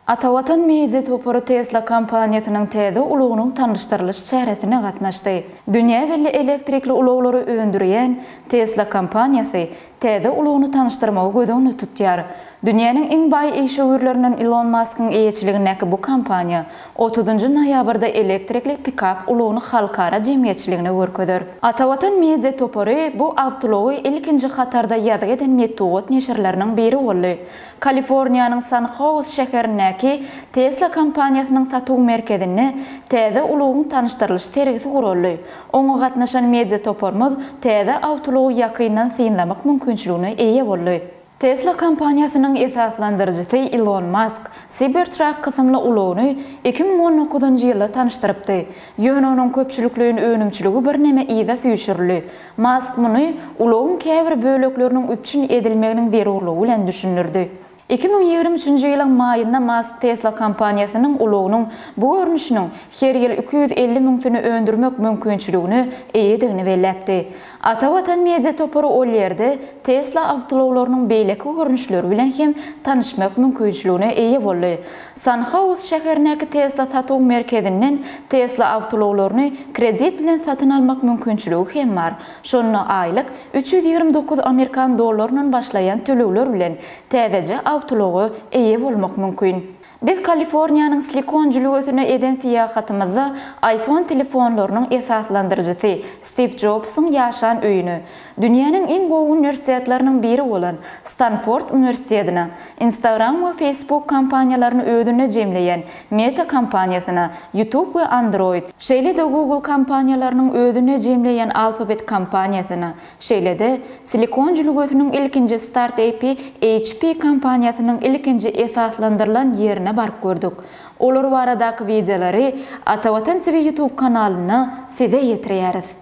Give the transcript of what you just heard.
Atavatan Media topary Tesla kompaniýasynyň täze ulagynyň tanyşdyrylyş çäresine gatnaşdy. Dünýä belli elektrikli ulaglary öndürýän Tesla kompaniýasy täze ulagyny tanyşdyrmagy göz öňünde tutýar. Dünýäniň iň baý işewürlerinden Ilon Maskyň eýeçiligindäki bu kompaniýa 30-njy noýabrda elektrikli pikap ulagyny halkara jemgyýetçiligine görkezer. Atavatan Media topary bu awtoulagy ilkinji hatarda ýazgy eden metbugat neşirleriniň biri boldy. Kaliforniýanyň San-Houz şäherindäki Tesla kompaniýasynyň satuw merkezinde täze ulagyň tanyşdyrylyş sergisi guraldy. Oňa gatnaşan media toparymyz täze awtoulagy ýakyndan synlamak mümkinçiligine eýe boldy. Tesla kompaniýasynyň esaslandyryjysy Ilon Mask Cybertruck kysymly ulagyny 2019-njy ýylda tanyşdyrypdy. Ýöne onuň köpçülikleýin önümçiligi birneme yza süýşürildi. Mask muny ulagyň käbir bölekleriniň üpjün edilmeginiň zerurlygy bilen düşündirdi. 2023-nji ýylyň maýynda Mask Tesla kompaniýasynyň ulagynyň bu görnüşiniň her ýyl 250 müňsüni öndürmek mümkinçiligine eýedigini belläpdi. Ata Watan media topary ol ýerde Tesla awtoulaglarynyň beýleki görnüşleri bilen hem tanyşmak mümkinçiligine eýe boldy. San-Houz şäherindäki Tesla satuw merkezinden Tesla awtoulaglaryny kredit bilen satyn almak mümkinçiligi hem bar. Şonda aýlyk 329 amerikan dollaryndan başlaýan tölegler bilen täzeje awtoulaga eýe bolmak mümkin. Biz Kaliforniýanyň Silikon jülgesine eden syýahatymyzda iPhone telefonlarynyň esaslandyryjysy Stiw Jobsyň ýaşan öýüne, dünýäniň iň gowy uniwersitetleriniň biri bolan Stanford uniwersitetine, Instagram we Facebook kompaniýalaryny özünde jemleýän Meta kompaniýasyna, YouTube we Android, şeýle-de Google kompaniýalarynyň özünde jemleýän Alphabet kompaniýasyna, şeýle-de Silikon jülgesiniň ilkinji start-api HP kompaniýasynyň ilkinji esaslandyrylan ýerine baryp gördük. Olar baradaky wideolary Atavatan TV YouTube kanalynda size ýetirýäris.